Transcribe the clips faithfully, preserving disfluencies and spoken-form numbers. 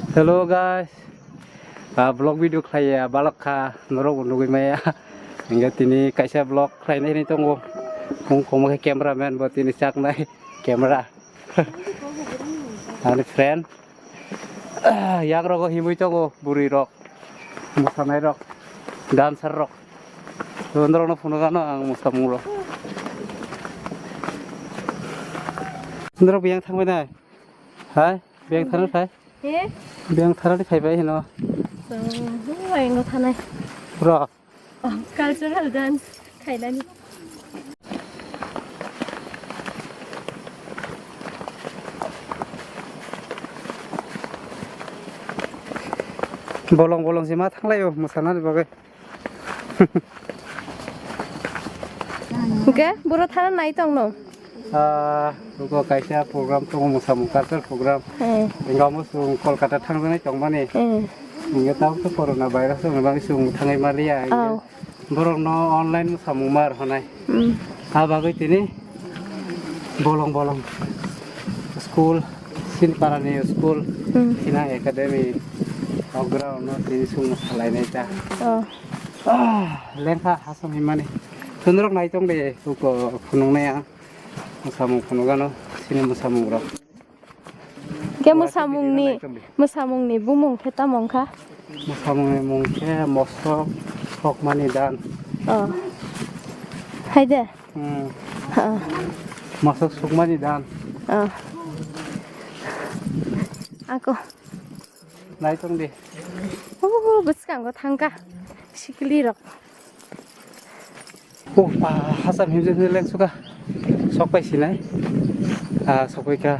Hello guys, ah, vlog video khlaiya balok kha, norok bo nugwi maya. Hingke tini kaisa vlog khlainai hinwi tongo. Wng komo khe cameraman bo tini chaknai camera. Ani friend. Yak rogo himwi tongo bwrwi rok, mwsanai rok, dancer rok. Norokno phunukgano ang mwsamung rok. Norok biyang thangbai nai? Hai, biyang thangna thai? He? Biyang thangna thai bai hino. So, hwai no thanai. Bro. Oh, cultural dance khainani. Bolong bolong se ma thanglai o mwsanani bagwi. Hwnkhe boro thana nai tongno. Ah, uko kaisa program tongo, mwsamung culture program. Hmm. Engkamo chwng Kolkata thangjaknai tongmani. Hmm. Hingke tabuk corona virus wngmani bagwi chwng thangwi maliya. Hingke borokno online mwsamung ma rwhwnai. Hmm. Ah bagwi tini bolong bolong school, Sinparani school, hmm, Sinang Academy, o ground no tini chwng mwsalainai ta. Oh. Ah, lengkha hasam himani. Chwng norok nai tong de, uko phunuknai ang. Mwsamung phunukgano, chini mwsamung rok. Khe mwsamungni, mwsamungni bumung khe tamo wngkha? Mwsamungni mung khe mosok sokmani dan. Oh. Hai de? Hmm. Oh. Mosok sokmani dan. Oh. Ako. Nai tong di. Oh, bwskango thangkha. Sikli rok. Oh, pa, hasam himjak himjak leng suka. Sok pai sinai. Ah, sok pai ka.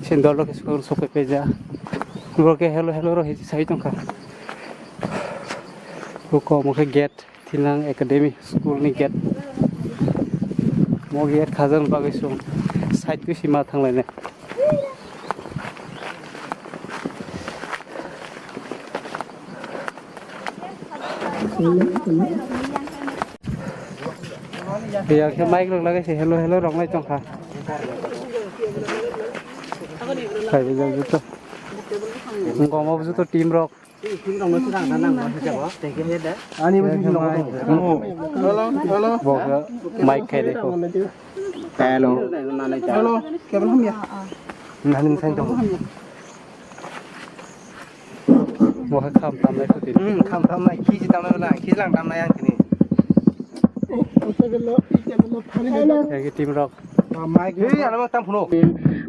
Sin dol rok suka sok pai pai ja. Bro ke hello hello ro hiji sai tong kha. Uko mo khe gate, Thinang Academy school ni gate. Mo gate khajang bagwi sung side khe sima thang lai nai. Yang khe mic rok lagai se hello hello rok nai tong kha. Phai bijak joto. Wngkha omo joto team rok. Ani bo hello hello. Bo khe mic khai de ko. Hello. Hello. Kebel hamya. Nani msang tong. Bo khe kham tamnai phuti. Hmm, kham tamnai, khiji tamnai wala, khiji lang tamnai ang tini. Egi team rok. Hey, ano mo tam phuno.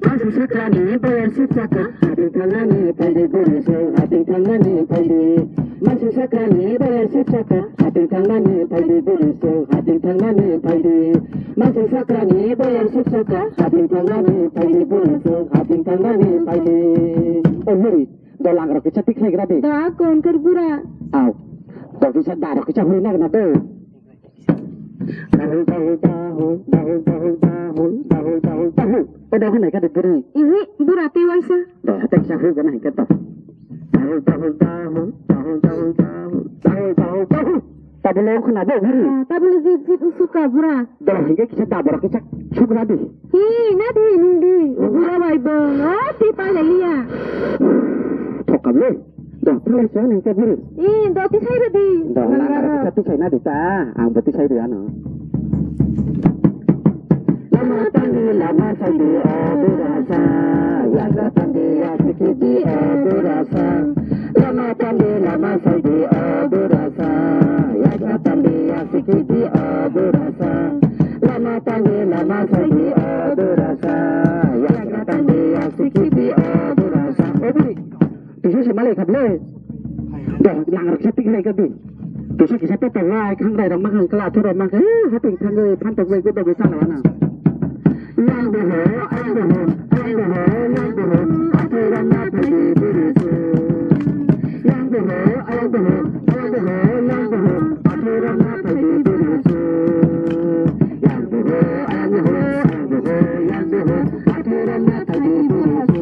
Mansing sakrani bayar sip saka, haping thangnani phaidi buri song, haping thangnani phaidi. Mansing sakrani bayar sip saka, haping thangnani phaidi buri song, haping thangnani phaidi. Mansing sakrani bayar sip saka, haping thangnani phaidi buri song, haping thangnani phaidi. Oh, buri. Do langrok kisa tik khlai gra di. Da kon kar bura. Au. Do kisa darok kisa huri nagna do. Dahul, dahul, dahul, dahul, dahul, dahul, dahul, dahul, dahul. O da hwnai ka de buri. Ihi, bura tei waisa. Do hate kisa huri gana hingke to. Dahul, dahul, dahul, dahul, dahul, dahul, dahul, dahul, dahul. Tabole khna bo buri. Ah, tabole jit jit usuka bura. Dol hingke kisa daborok kisa sukra di. Hi, na di nung di. Bura bai bo. Oh, ti pa le liya. Thokam le. Dol thale so nang ke buri. Hi, dol ti sai re di. Dol nang kisa ti sai na di ta. Ang bo ti sai di ano. Lama tangwi lama saidi o durasa, yagra tangwi yasiki di o durasa. Lama tangwi lama saidi o durasa, yagra tangwi yasiki di o durasa. Lama tangwi lama saidi o durasa, yagra tangwi yasiki di o durasa. O buri, tisa se malai khable. Dong, langrok sa tik lai ka di. Tisa kisa pepe lai, khang rai rok ma khang kla thuro ma khang, eh, haping thang oi, phan tok bai, gudok bai, sa la na. Yang bo ho, ang bo ho, ang bo ho, yang bo ho, ate rang na phaidi buri su. Yang bo ho, ang bo ho, ang bo ho, yang bo ho, ate rang na phaidi buri su. Yang bo ho, ang bo ho, ang bo ho, yang bo ho, ate rang na phaidi buri su.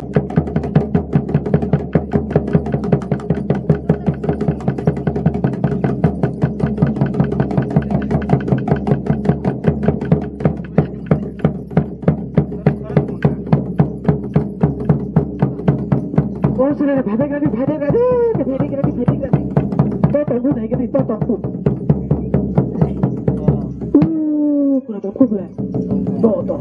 Sila na phai phai gradi, phai phai gradi, phai phai gradi, phai phai gradi. To tong ku nai gradi, to tong ku. Uh, kuna tong ku bla. To, to.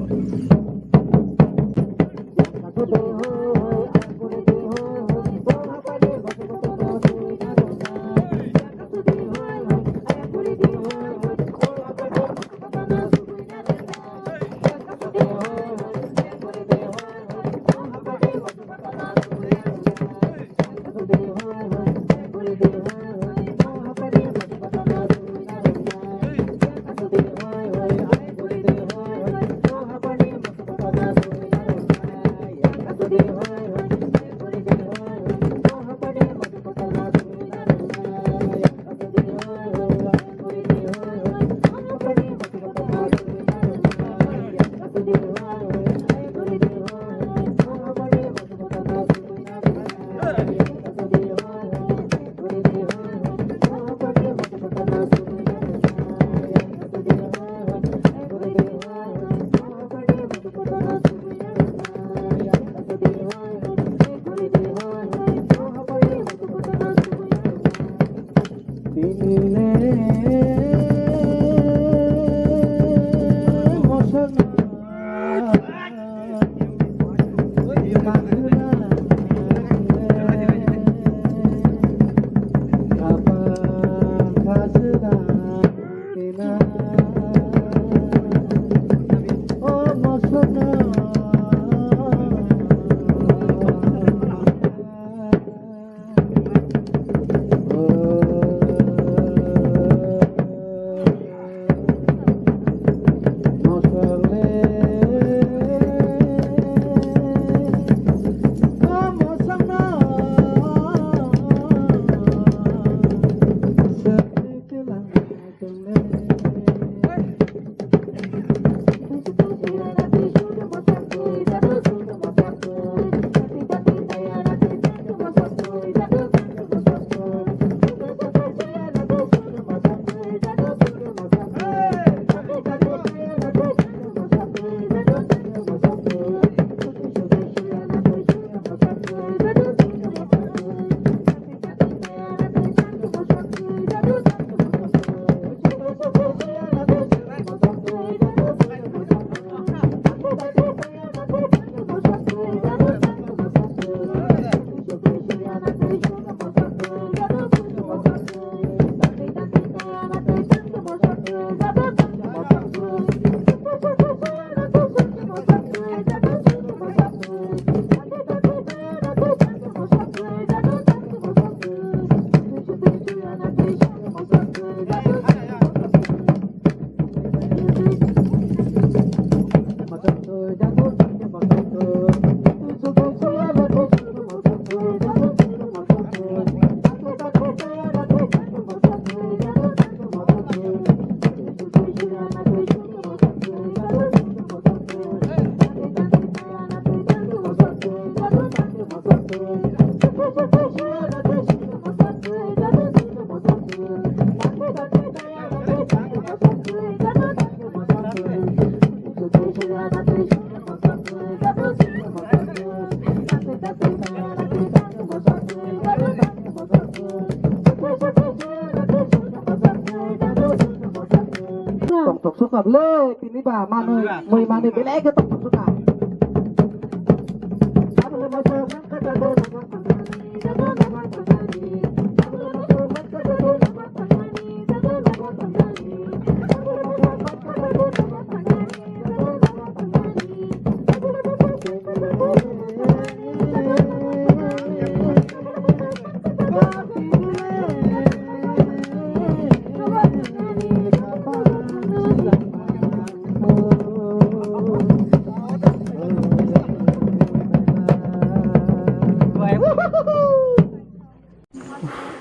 Tongthok sukha bwle, tini ba manwi, mui manwi belai khe tongthok sukha.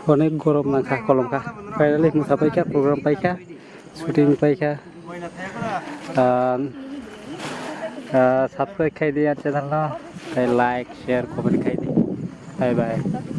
Onek gorom nangkha, kolomkha. Finally, mwsa paikha, program paikha, shooting paikha. Ah, ah, subscribe khai di ang channel no. Tei like, share, comment khai di. Bye bye.